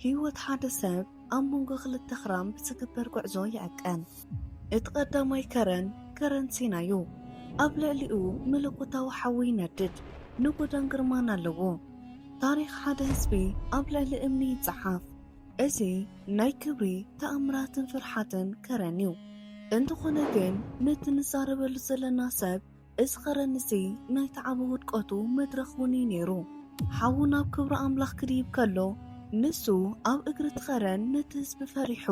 ህይወት ሓደ ሰብ ኣብ መንጎ ክልተ ክራም ብዝግበር ጉዕዞ ይዕቀን። እቲ ቀዳማይ ከረን፣ ከረን ሲና እዩ። ኣብ ልዕሊኡ መለኮታዊ ሓዊ ይነድድ፣ ንጎዳን ግርማን ኣለዎ። ታሪኽ ሓደ ህዝቢ ኣብ ልዕሊ እምኒ ይጸሓፍ። እዚ ናይ ክብሪ፣ ተኣምራትን ፍርሓትን ከረን እዩ። እንተኾነ ግን፣ ነቲ ንዛረበሉ ዘለና ሰብ፣ እዚ ኸረን እዚ ናይ ተዓበ ውድቀቱ መድረኽ እውን እዩ ነይሩ። ሓዉ ናብ ክብሪ ኣምላኽ ክድይብ ከሎ፣ ንሱ ኣብ እግሪ እቲ ኸረን ነቲ ህዝቢ ፈሪሑ፣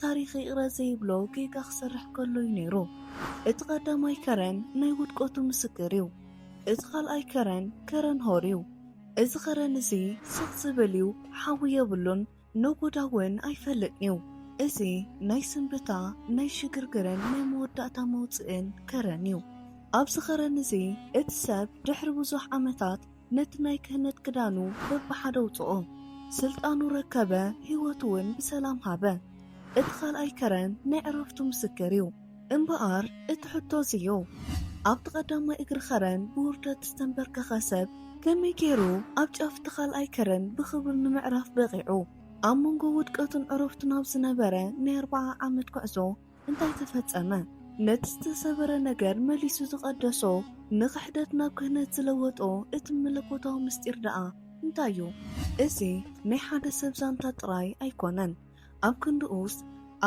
ታሪኽ ይቕረ ዘይብሎ ጌጋ ክሰርሕ ከሎ እዩ ነይሩ። እቲ ቀዳማይ ከረን ናይ ውድቀቱ ምስክር እዩ። እቲ ካልኣይ ከረን፣ ከረን ሆር እዩ። እዚ ኸረን እዚ ስቕ ዝብል እዩ፣ ሓዊ የብሉን፣ ነጎዳ እውን ኣይፈልጥን እዩ። እዚ ናይ ስንብታ፣ ናይ ሽግርግርን ናይ መወዳእታ መውጽእን ከረን እዩ። ኣብዚ ኸረን እዚ እቲ ሰብ ድሕሪ ብዙሕ ዓመታት ነቲ ናይ ክህነት ክዳኑ በብሓደ ኣውጽኦ፣ ስልጣኑ ረከበ፣ ህይወቱ እውን ብሰላም ሃበ። እቲ ካልኣይ ከረን ናይ ዕረፍቱ ምስክር እዩ። እምበኣር እቲ ሕቶ እዚ እዩ። ኣብቲ ቀዳማይ እግሪ ኸረን ብውርደት ዝተንበርከኸ ሰብ ከመይ ገይሩ ኣብ ጫፍ እቲ ካልኣይ ከረን ብኽብሪ ንምዕራፍ በቒዑ? ኣብ መንጎ ውድቀቱን ዕረፍቱን ኣብ ዝነበረ ናይ ኣርብዓ ዓመት ጉዕዞ እንታይ ተፈጸመ? ነቲ ዝተሰበረ ነገር መሊሱ ዝቐደሶ፣ ንኽሕደት ናብ ክህነት ዝለወጦ እቲ መለኮታዊ ምስጢር ደኣ እንታይ እዩ? እዚ ናይ ሓደ ሰብ ዛንታ ጥራይ ኣይኮነን። ኣብ ክንድኡስ፣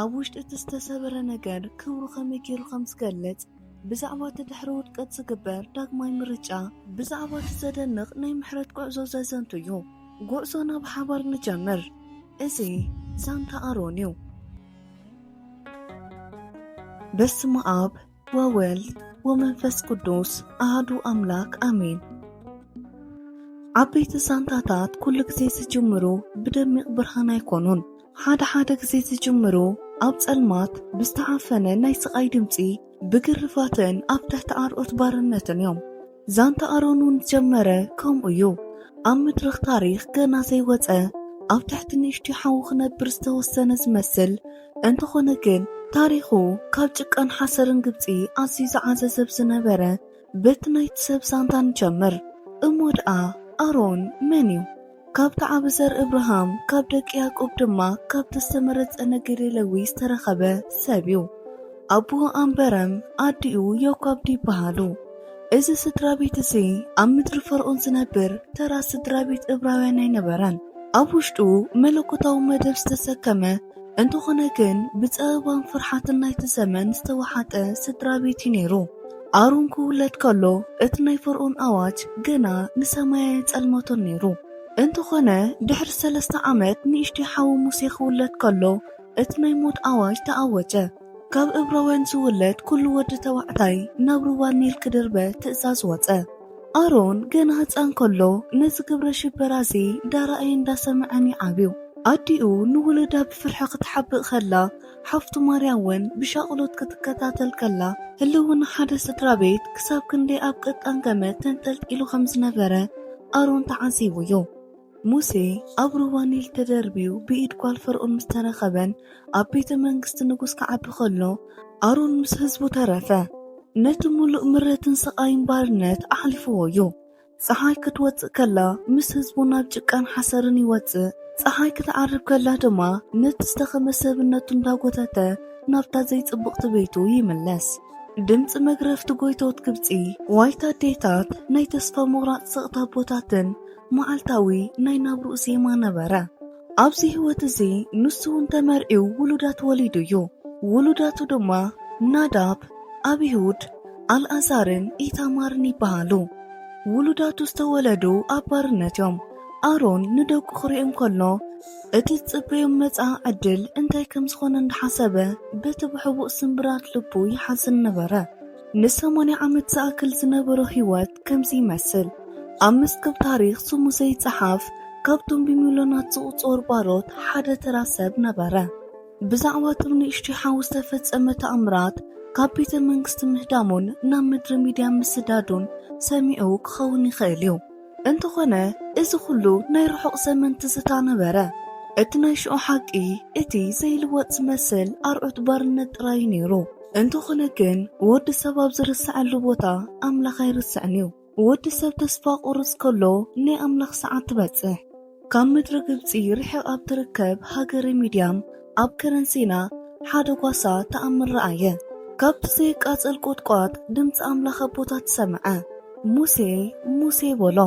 ኣብ ውሽጢ እቲ ዝተሰበረ ነገር ክብሩ ከመይ ገይሩ ከም ዝገልጽ፣ ብዛዕባ እቲ ድሕሪ ውድቀት ዝግበር ዳግማይ ምርጫ፣ ብዛዕባ እቲ ዘደንቕ ናይ ምሕረት ጉዕዞ ዘዘንቱ እዩ። ጉዕዞና ብሓባር ንጀምር። እዚ ዛንታ ኣሮን እዩ። በስመ ኣብ ወወልድ ወመንፈስ ቅዱስ ኣሃዱ ኣምላክ ኣሜን። ዓበይቲ ዛንታታት ኩሉ ግዜ ዝጅምሩ ብደሚቕ ብርሃን ኣይኮኑን። ሓደ ሓደ ግዜ ዝጅምሩ ኣብ ጸልማት ብዝተዓፈነ ናይ ስቓይ ድምጺ፣ ብግርፋትን ኣብ ትሕቲ ኣርዑት ባርነትን እዮም። ዛንታ ኣሮን እውን ዝጀመረ ከምኡ እዩ። ኣብ መድረኽ ታሪኽ ገና ዘይወጸ፣ ኣብ ትሕቲ ንእሽቶ ሓዊ ክነብር ዝተወሰነ ዝመስል፣ እንተኾነ ግን ታሪኹ ካብ ጭቃን ሓሰርን ግብጺ ኣዝዩ ዝዓዘዘ ብዝነበረ፣ በቲ ናይቲ ሰብ ዛንታ ንጀምር። እሞ ደኣ ኣሮን መን እዩ? ካብ ተዓቢ ዘር እብርሃም፣ ካብ ደቂ ያዕቆብ ድማ ካብቲ ዝተመረጸ ነገደ ሌዊ ዝተረኸበ ሰብ እዩ። ኣቦኡ ኣምበረም፣ ኣዲኡ ዮካብድ ይበሃሉ። እዚ ስድራ ቤት እዚ ኣብ ምድሪ ፈርኦን ዝነብር ተራ ስድራ ቤት እብራውያን ኣይነበረን። ኣብ ውሽጡ መለኮታዊ መደብ ዝተሰከመ እንተኾነ ግን፣ ብጸበባን ፍርሓትን ናይቲ ዘመን ዝተወሓጠ ስድራ ቤት እዩ ነይሩ። ኣሮን ክውለድ ከሎ፣ እቲ ናይ ፈርኦን ኣዋጅ ገና ንሰማይ ኣየጸልመቶን ነይሩ። እንተኾነ፣ ድሕሪ ሰለስተ ዓመት ንእሽተይ ሓዉ ሙሴ ክውለድ ከሎ፣ እቲ ናይ ሞት ኣዋጅ ተኣወጀ። ካብ እብራውያን ዝውለድ ኩሉ ወዲ ተባዕታይ ናብ ሩባ ኒል ክድርበ ትእዛዝ ወጸ። ኣሮን ገና ህጻን ከሎ፣ ነዚ ግብረ ሽበራ እዚ ዳራኣይ እንዳሰምዐን ይዓብዩ። ኣዲኡ ንውሉዳ ብፍርሒ ክትሓብእ ከላ፣ ሓፍቱ ማርያም እውን ብሻቕሎት ክትከታተል ከላ፣ ህልውና ሓደ ስድራ ቤት ክሳብ ክንደይ ኣብ ቀጣን ገመድ ተንጠልጢሉ ከም ዝነበረ ኣሮን ተዓዚቡ እዩ። ሙሴ ኣብ ሩባ ኒል ተደርብዩ ብኢድ ጓል ፈርኦን ምስ ተረኸበን ኣብ ቤተ መንግስቲ ንጉስ ክዓቢ ከሎ፣ ኣሮን ምስ ህዝቡ ተረፈ። ነቲ ምሉእ ምረትን ስቓይን ባርነት ኣሕሊፍዎ እዩ። ጸሓይ ክትወጽእ ከላ፣ ምስ ህዝቡ ናብ ጭቃን ሓሰርን ይወጽእ። ጸሓይ ክትዓርብ ከላ ድማ፣ ነቲ ዝተኸመ ሰብነቱ እንዳጎተተ ናብታ ዘይጽብቕቲ ቤቱ ይምለስ። ድምጺ መግረፍቲ ጎይቶት ግብጺ፣ ዋይታ ኣዴታት፣ ናይ ተስፋ ምቑራጽ ስቕታ ኣቦታትን መዓልታዊ ናይ ናብርኡ ዜማ ነበረ። ኣብዚ ህይወት እዚ ንሱ እውን ተመርዕዩ ውሉዳት ወሊዱ እዩ። ውሉዳቱ ድማ ናዳብ፣ ኣቢሁድ፣ ኣልኣዛርን ኢታማርን ይበሃሉ። ውሉዳቱ ዝተወለዱ ኣብ ባርነት እዮም። ኣሮን ንደቁ ክርእዮም ከሎ፣ እቲ ዝጽበዮም መጻኢ ዕድል እንታይ ከም ዝኾነ እንዳሓሰበ፣ በቲ ብሕቡእ ስምብራት ልቡ ይሓዝን ነበረ። ንሰማንያ ዓመት ዝኣክል ዝነበሮ ህይወት ከምዚ ይመስል። ኣብ መስከብ ታሪኽ ስሙ ዘይጸሓፍ፣ ካብቶም ብሚልዮናት ዝቑጸሩ ባሮት ሓደ ተራ ሰብ ነበረ። ብዛዕባ እቶም ንእሽተይ ሓው ዝተፈጸመ ተኣምራት፣ ካብ ቤተ መንግስቲ ምህዳሙን ናብ ምድሪ ሚድያን ምስዳዱን ሰሚዑ ክኸውን ይኽእል እዩ። እንተኾነ፣ እዚ ኩሉ ናይ ርሑቕ ዘመን ትዝታ ነበረ። እቲ ናይ ሽዑ ሓቂ፣ እቲ ዘይልወጥ ዝመስል ኣርዑት ባርነት ጥራይ እዩ ነይሩ። እንተኾነ ግን፣ ወዲ ሰብ ኣብ ዝርሰዐሉ ቦታ ኣምላኽ ኣይርስዕን እዩ። ወዲ ሰብ ተስፋ ቁርጽ ከሎ፣ ናይ ኣምላኽ ሰዓት ትበጽሕ። ካብ ምድሪ ግብጺ ርሒቕ ኣብ ትርከብ ሃገረ ሚድያም ኣብ ከረን ሲና ሓደ ጓሳ ተኣምር ረኣየ። ካብቲ ዘይቃጸል ቁጥቋጥ ድምጺ ኣምላኽ ኣቦታት ሰምዐ። "ሙሴ፣ ሙሴ" በሎ።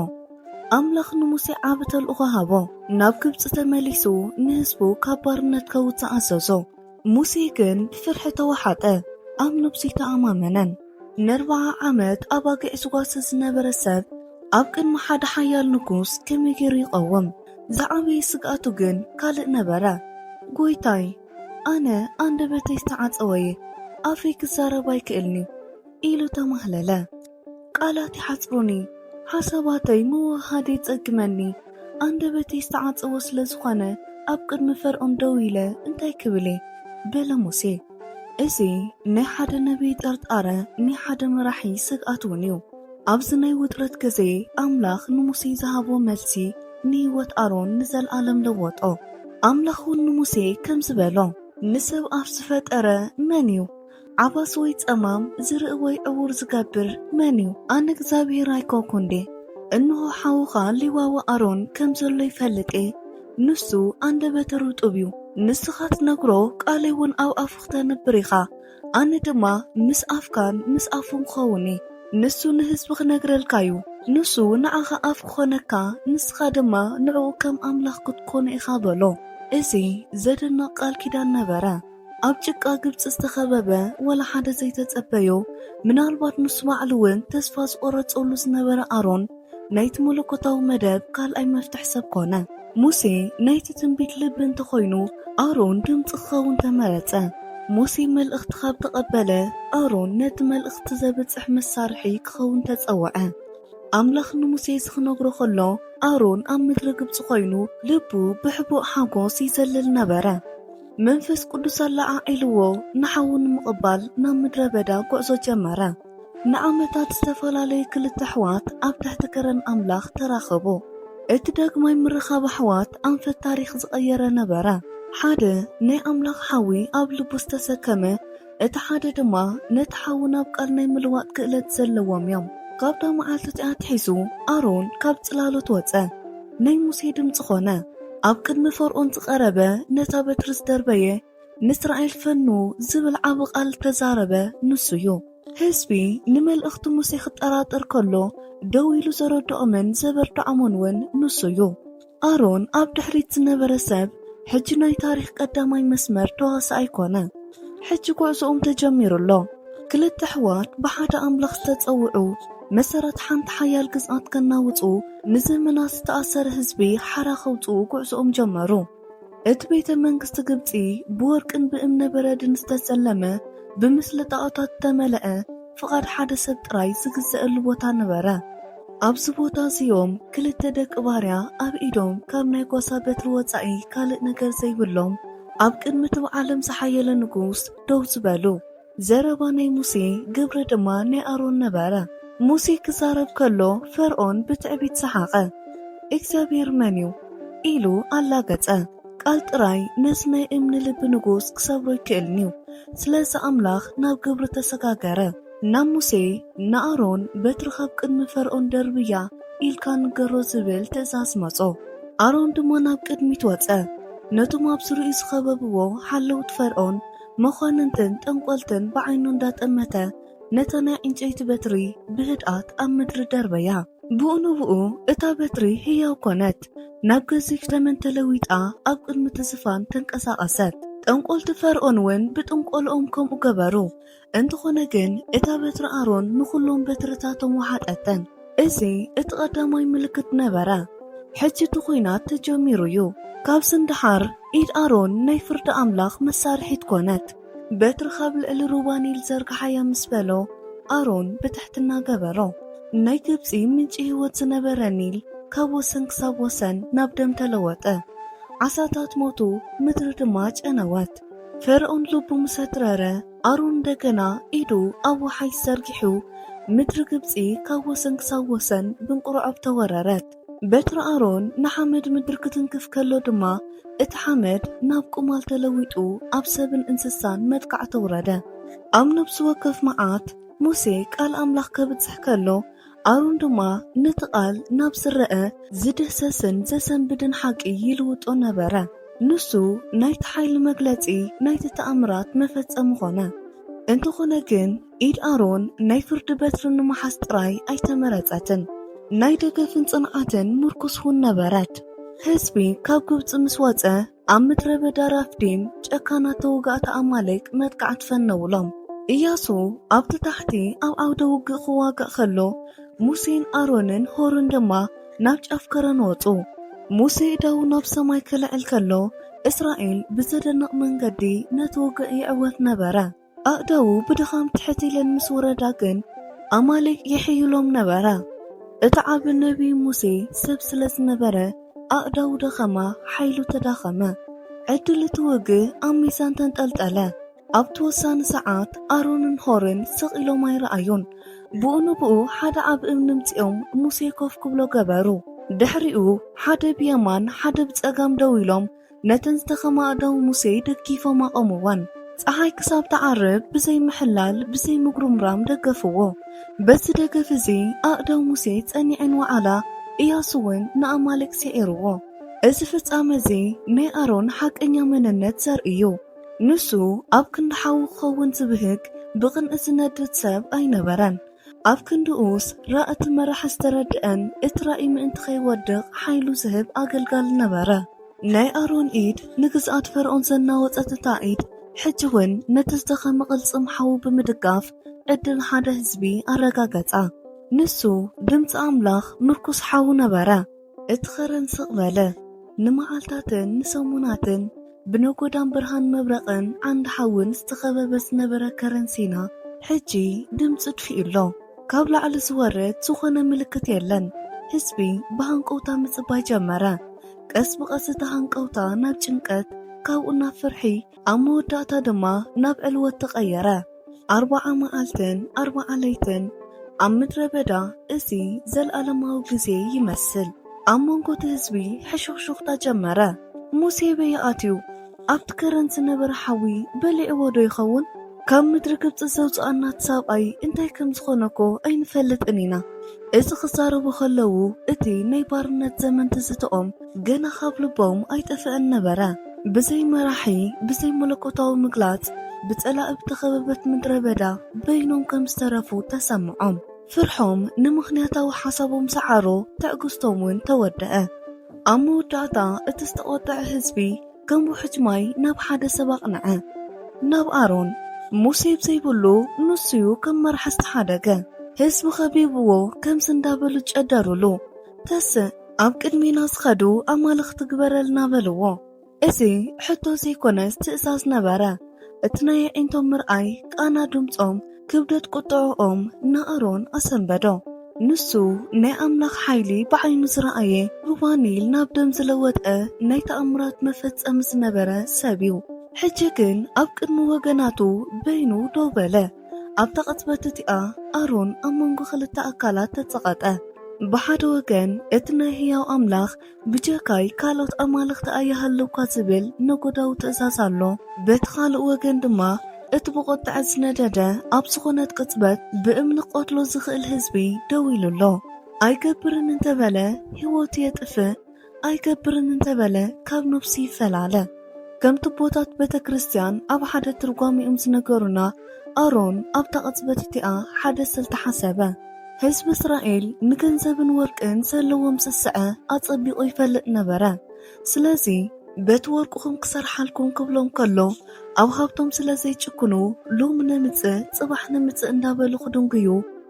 ኣምላኽ ንሙሴ ዓቢ ተልእኾ ሃቦ። ናብ ግብጺ ተመሊሱ ንህዝቡ ካብ ባርነት ከውጽእ ኣዘዞ። ሙሴ ግን ብፍርሒ ተዋሓጠ፣ ኣብ ነብሱ ኣይተኣማመነን። ንኣርብዓ ዓመት ኣባጊዕ ዝጓሲ ዝነበረ ሰብ ኣብ ቅድሚ ሓደ ሓያል ንጉስ ከመይ ገይሩ ይቐውም? ዝዓበየ ስግኣቱ ግን ካልእ ነበረ። "ጎይታይ፣ ኣነ ኣንደበተይ ዝተዓጸወ እየ፣ ኣፈይ ክዛረብ ኣይክእልን'ዩ" ኢሉ ተማህለለ። "ቃላት ይሓጽሩኒ፣ ሓሳባተይ ምውህሃድ የጸግመኒ፣ ኣንደበተይ ዝተዓጸወ ስለ ዝኾነ ኣብ ቅድሚ ፈርዖን ደው ኢለ እንታይ ክብል እየ?" በለ ሙሴ። እዚ ናይ ሓደ ነቢይ ጥርጣረ፣ ናይ ሓደ መራሒ ስግኣት እውን እዩ። ኣብዚ ናይ ውጥረት ግዜ ኣምላኽ ንሙሴ ዝሃቦ መልሲ ንህይወት ኣሮን ንዘለኣለም ለወጦ። ኣምላኽ እውን ንሙሴ ከምዚ በሎ፣ "ንሰብ ኣፍ ዝፈጠረ መን እዩ? ዓባስ ወይ ጸማም ዝርኢ ወይ ዕዉር ዝገብር መን እዩ? ኣነ እግዚኣብሄር ኣይኮንኩን ድየ? እንሆ ሓውኻ ሌዋዊ ኣሮን ከም ዘሎ ይፈልጥ እየ። ንሱ ኣንደበተ ርጡብ እዩ። ንስኻ ትነግሮ ቃለይ እውን ኣብ ኣፉ ክተንብር ኢኻ። ኣነ ድማ ምስ ኣፍካን ምስ ኣፉን ክኸውን እየ። ንሱ ንህዝቢ ክነግረልካ እዩ። ንሱ ንዓኻ ኣፍ ክኾነካ፣ ንስኻ ድማ ንዕኡ ከም ኣምላኽ ክትኮኖ ኢኻ" በሎ። እዚ ዘደንቕ ቃል ኪዳን ነበረ። ኣብ ጭቃ ግብጺ ዝተኸበበ፣ ወላ ሓደ ዘይተጸበዮ፣ ምናልባት ንሱ ባዕሉ እውን ተስፋ ዝቖረጸሉ ዝነበረ ኣሮን፣ ናይቲ መለኮታዊ መደብ ካልኣይ መፍትሕ ሰብ ኮነ። ሙሴ ናይቲ ትንቢት ልቢ እንተኾይኑ፣ ኣሮን ድምጺ ክኸውን ተመረጸ። ሙሴ መልእኽቲ ካብ ተቐበለ፣ ኣሮን ነቲ መልእኽቲ ዘብጽሕ መሳርሒ ክኸውን ተጸውዐ። ኣምላኽ ንሙሴ እዚ ክነግሮ ከሎ፣ ኣሮን ኣብ ምድሪ ግብጺ ኮይኑ፣ ልቡ ብሕቡእ ሓጎስ ይዘልል ነበረ። መንፈስ ቅዱስ ኣለዓዒልዎ፣ ንሓዉ ንምቕባል ናብ ምድረ በዳ ጉዕዞ ጀመረ። ንዓመታት ዝተፈላለዩ ክልተ ኣሕዋት ኣብ ትሕቲ ከረን ኣምላኽ ተራኸቡ። እቲ ዳግማይ ምርኻብ ኣሕዋት ኣንፈት ታሪኽ ዝቐየረ ነበረ። ሓደ ናይ ኣምላኽ ሓዊ ኣብ ልቡ ዝተሰከመ፣ እቲ ሓደ ድማ ነቲ ሓዊ ናብ ቃል ናይ ምልዋጥ ክእለት ዘለዎም እዮም። ካብታ መዓልቲ እቲኣ ኣትሒዙ ኣሮን ካብ ጽላሎት ወጸ። ናይ ሙሴ ድምጺ ኾነ። ኣብ ቅድሚ ፈርኦን ዝቐረበ፣ ነታ በትሪ ዝደርበየ፣ ንእስራኤል ፈኑ ዝብል ዓቢ ቃል ዝተዛረበ ንሱ እዩ። ህዝቢ ንመልእኽቲ ሙሴ ክጠራጠር ከሎ ደው ኢሉ ዘረድኦምን ዘበርትዖምን እውን ንሱ እዩ። ኣሮን ኣብ ድሕሪት ዝነበረ ሰብ ሕጂ ናይ ታሪኽ ቀዳማይ መስመር ተዋሳኣይ ኮነ። ሕጂ ጉዕዞኦም ተጀሚሩ ኣሎ። ክልተ ኣሕዋት ብሓደ ኣምላኽ ዝተጸውዑ፣ መሰረት ሓንቲ ሓያል ግዝኣት ከናውጹ፣ ንዘመናት ዝተኣሰረ ህዝቢ ሓራ ከውጽኡ ጉዕዞኦም ጀመሩ። እቲ ቤተ መንግስቲ ግብጺ ብወርቅን ብእምነ በረድን ዝተሰለመ፣ ብምስሊ ጣዖታት ዝተመልአ፣ ፍቓድ ሓደ ሰብ ጥራይ ዝግዘአሉ ቦታ ነበረ። ኣብዚ ቦታ እዚኦም ክልተ ደቂ ባርያ ኣብ ኢዶም ካብ ናይ ጓሳ በትሪ ወጻኢ ካልእ ነገር ዘይብሎም፣ ኣብ ቅድሚ እቲ ብዓለም ዝሓየለ ንጉስ ደው ዝበሉ። ዘረባ ናይ ሙሴ፣ ግብሪ ድማ ናይ ኣሮን ነበረ። ሙሴ ክዛረብ ከሎ፣ ፈርኦን ብትዕቢት ሰሓቐ። "እግዚኣብሔር መን እዩ?" ኢሉ ኣላገጸ። ቃል ጥራይ ነዚ ናይ እምኒ ልቢ ንጉስ ክሰብሮ ኣይክእልን እዩ። ስለዚ ኣምላኽ ናብ ግብሪ ተሰጋገረ። ናብ ሙሴ፣ "ንኣሮን በትሪ ካብ ቅድሚ ፈርኦን ደርብያ ኢልካ ንገሮ" ዝብል ትእዛዝ መጾ። ኣሮን ድማ ናብ ቅድሚት ወጸ። ነቶም ኣብ ዙርያኡ ዝኸበብዎ ሓለውቲ ፈርኦን፣ መኳንንትን ጠንቆልትን ብዓይኑ እንዳጠመተ፣ ነታ ናይ ዕንጨይቲ በትሪ ብህድኣት ኣብ ምድሪ ደርበያ። ብኡ ንብኡ እታ በትሪ ህያው ኮነት፣ ናብ ገዚፍ ተመን ተለዊጣ ኣብ ቅድሚ እቲ ዝፋን ተንቀሳቐሰት። ጠንቆልቲ ፈርኦን እውን ብጥንቆልኦም ከምኡ ገበሩ። እንተኾነ ግን እታ በትሪ ኣሮን ንኹሎም በትርታቶም ወሓጠተን። እዚ እቲ ቀዳማይ ምልክት ነበረ። ሕጂ እቲ ኹናት ተጀሚሩ እዩ። ካብዚ ንደሓር ኢድ ኣሮን ናይ ፍርዲ ኣምላኽ መሳርሒት ኮነት። በትሪ ካብ ልዕሊ ሩባ ኒል ዘርግሓያ ምስ በሎ፣ ኣሮን ብትሕትና ገበሮ። ናይ ግብጺ ምንጪ ህይወት ዝነበረ ኒል ካብ ወሰን ክሳብ ወሰን ናብ ደም ተለወጠ። ዓሳታት ሞቱ፣ ምድሪ ድማ ጨነወት። ፈርኦን ልቡ ምስ ኣትረረ፣ ኣሮን እንደገና ኢዱ ኣብ ወሓይዝ ዘርጊሑ፣ ምድሪ ግብጺ ካብ ወሰን ክሳብ ወሰን ብእንቁርዖብ ተወረረት። በትሪ ኣሮን ንሓመድ ምድሪ ክትንክፍ ከሎ ድማ፣ እቲ ሓመድ ናብ ቁማል ተለዊጡ ኣብ ሰብን እንስሳን መጥቃዕቲ ኣውረደ። ኣብ ነፍሲ ወከፍ መዓት ሙሴ ቃል ኣምላኽ ከብጽሕ ከሎ፣ ኣሮን ድማ ነቲ ቃል ናብ ዝረአ ዝድህሰስን ዘሰንብድን ሓቂ ይልውጦ ነበረ። ንሱ ናይቲ ሓይሊ መግለጺ፣ ናይቲ ተኣምራት መፈጸሚ ኾነ። እንተኾነ ግን፣ ኢድ ኣሮን ናይ ፍርዲ በትሪ ንምሓዝ ጥራይ ኣይተመረጸትን። ናይ ደገፍን ጽንዓትን ምርኩስ እውን ነበረት። ህዝቢ ካብ ግብጺ ምስ ወጸ፣ ኣብ ምድረ በዳ ራፍዲም ጨካናት ተወጋእቲ ኣማሌቅ መጥቃዕቲ ፈነውሎም። ኢያሱ ኣብቲ ታሕቲ ኣብ ዓውደ ውግእ ክዋጋእ ከሎ፣ ሙሴን ኣሮንን ሆርን ድማ ናብ ጫፍ ከረን ወጹ። ሙሴ እዳዉ ናብ ሰማይ ከልዕል ከሎ፣ እስራኤል ብዘደንቕ መንገዲ ነቲ ውግእ ይዕወት ነበረ። ኣእዳዉ ብድኻም ትሕት ኢለን ምስ ወረዳ ግን፣ ኣማሌቅ ይሕይሎም ነበረ። እቲ ዓቢ ነቢይ ሙሴ ሰብ ስለ ዝነበረ፣ ኣእዳዉ ደኸማ፣ ሓይሉ ተዳኸመ። ዕድል እቲ ውግእ ኣብ ሚዛን ተንጠልጠለ። ኣብቲ ወሳኒ ሰዓት ኣሮንን ሆርን ስቕ ኢሎም ኣይረኣዩን። ብኡ ንብኡ ሓደ ዓቢ እምኒ ኣምጺኦም ሙሴ ኮፍ ክብሎ ገበሩ። ድሕሪኡ ሓደ ብየማን ሓደ ብጸጋም ደው ኢሎም ነተን ዝደኸማ ኣእዳው ሙሴ ደጊፎም ኣቖምወን። ጸሓይ ክሳብ ትዓርብ ብዘይ ምሕላል ብዘይ ምጉርምራም ደገፍዎ። በዚ ደገፍ እዚ ኣእዳው ሙሴ ጸኒዐን ወዓላ፣ ኢያሱ እውን ንኣማሌቅ ስዒርዎ። እዚ ፍጻመ እዚ ናይ ኣሮን ሓቀኛ መንነት ዘርኢ እዩ። ንሱ ኣብ ክንዲ ሓዉ ክኸውን ዝብህግ፣ ብቕንኢ ዝነድድ ሰብ ኣይነበረን። ኣብ ክንድኡስ ራእቲ መራሕ ዝተረድአን እቲ ራእይ ምእንቲ ከይወድቕ ሓይሉ ዝህብ ኣገልጋሊ ነበረ። ናይ ኣሮን ኢድ ንግዝኣት ፈርኦን ዘናወጸት እታ ኢድ፣ ሕጂ እውን ነቲ ዝደኸመ ቅልጽም ሓዉ ብምድጋፍ ዕድል ሓደ ህዝቢ ኣረጋገጻ። ንሱ ድምጺ ኣምላኽ ምርኩስ ሓዉ ነበረ። እቲ ኸረን ስቕ በለ። ንመዓልታትን ንሰሙናትን ብነጎዳን ብርሃን መብረቕን ዓንዲ ሓውን ዝተኸበበ ዝነበረ ከረን ሲና፣ ሕጂ ድምጺ ጥፊኡ ኣሎ። ካብ ላዕሊ ዝወርድ ዝኾነ ምልክት የለን። ህዝቢ ብሃንቀውታ ምጽባይ ጀመረ። ቀስ ብቐስ እቲ ሃንቀውታ ናብ ጭንቀት፣ ካብኡ ናብ ፍርሒ፣ ኣብ መወዳእታ ድማ ናብ ዕልወት ተቐየረ። ኣርብዓ መዓልትን ኣርብዓ ለይትን ኣብ ምድረ በዳ፣ እዚ ዘለኣለማዊ ግዜ ይመስል። ኣብ መንጎ እቲ ህዝቢ ሕሹኽሹኽታ ጀመረ። ሙሴ በይ ኣትዩ? ኣብቲ ከረን ዝነበረ ሓዊ በሊዕዎ ዶ ይኸውን? ካብ ምድሪ ግብጺ ዘውጽኣና እቲ ሰብኣይ እንታይ ከም ዝኾነ እኮ ኣይንፈልጥን ኢና። እዚ ክዛረቡ ከለዉ፣ እቲ ናይ ባርነት ዘመን ትዝትኦም ገና ካብ ልቦም ኣይጠፍአን ነበረ። ብዘይ መራሒ፣ ብዘይ መለኮታዊ ምግላጽ፣ ብጸላኢ ብተኸበበት ምድረ በዳ በይኖም ከም ዝተረፉ ተሰምዖም። ፍርሖም ንምኽንያታዊ ሓሳቦም ሰዓሮ፣ ትዕግስቶም እውን ተወደአ። ኣብ መወዳእታ እቲ ዝተቖጥዐ ህዝቢ ከም ውሕጅ ማይ ናብ ሓደ ሰብ ኣቕንዐ። ናብ ኣሮን። ሙሴ ብዘይብሉ ንሱ'ዩ ከም መራሒ ዝተሓደገ። ህዝቢ ከቢብዎ ከምዚ እንዳበሉ ጨደሩሉ። ተስእ፣ ኣብ ቅድሜና ዝኸዱ ኣማልኽቲ ግበረልና በልዎ። እዚ ሕቶ ዘይኮነስ ትእዛዝ ነበረ። እቲ ናይ ኣዒንቶም ምርኣይ፣ ቃና ድምጾም፣ ክብደት ቁጥዕኦም ንኣሮን ኣሰንበዶ። ንሱ ናይ ኣምላኽ ሓይሊ ብዓይኑ ዝረኣየ፣ ሩባ ኒል ናብ ደም ዝለወጠ ናይ ተኣምራት መፈጸሚ ዝነበረ ሰብ እዩ። ሕጂ ግን ኣብ ቅድሚ ወገናቱ በይኑ ደው በለ። ኣብታ ቅጽበት እቲኣ ኣሮን ኣብ መንጎ ክልተ ኣካላት ተጸቐጠ። ብሓደ ወገን እቲ ናይ ህያው ኣምላኽ ብጀካይ ካልኦት ኣማልኽቲ ኣይሃልውካ ዝብል ነጎዳዊ ትእዛዝ ኣሎ። በቲ ካልእ ወገን ድማ እቲ ብቑጥዐ ዝነደደ ኣብ ዝኾነት ቅጽበት ብእምኒ ክቐትሎ ዝኽእል ህዝቢ ደው ኢሉ ኣሎ። ኣይገብርን እንተበለ ህይወቱ የጥፍእ፣ ኣይገብርን እንተበለ ካብ ነፍሱ ይፈላለ። ከምቲ ኣቦታት ቤተ ክርስቲያን ኣብ ሓደ ትርጓሜኦም ዝነገሩና፣ ኣሮን ኣብታ ቅጽበት እቲኣ ሓደ ስልቲ ሓሰበ። ህዝቢ እስራኤል ንገንዘብን ወርቅን ዘለዎም ስስዐ ኣጸቢቑ ይፈልጥ ነበረ። ስለዚ በቲ ወርቅኹም ክሰርሓልኩም ክብሎም ከሎ፣ ኣብ ሃብቶም ስለ ዘይጭክኑ፣ ሎሚ ነምጽእ ጽባሕ ነምጽእ እንዳበሉ ክድንጉዩ፣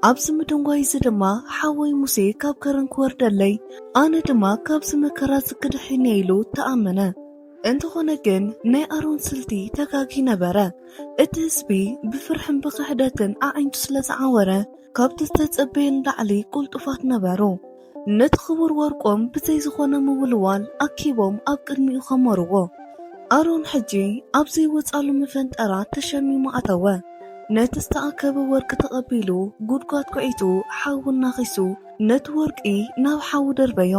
ኣብዚ ምድንጓይ እዚ ድማ ሓወይ ሙሴ ካብ ከረን ክወርደለይ፣ ኣነ ድማ ካብዚ መከራ እዚ ክድሕን እየ ኢሉ ተኣመነ። እንተኾነ ግን ናይ ኣሮን ስልቲ ተጋጊ ነበረ። እቲ ህዝቢ ብፍርሕን ብክሕደትን ኣዒንቱ ስለ ዝዓወረ፣ ካብቲ ዝተጸበየ ንላዕሊ ቁልጡፋት ነበሩ። ነቲ ክቡር ወርቆም ብዘይ ዝኾነ ምውልዋል ኣኪቦም ኣብ ቅድሚኡ ከመርዎ። ኣሮን ሕጂ ኣብ ዘይወጻሉ መፈንጠራ ተሸሚሙ ኣተወ። ነቲ ዝተኣከበ ወርቂ ተቐቢሉ፣ ጉድጓድ ኩዒቱ፣ ሓዊ እናኺሱ፣ ነቲ ወርቂ ናብ ሓዊ ደርበዮ።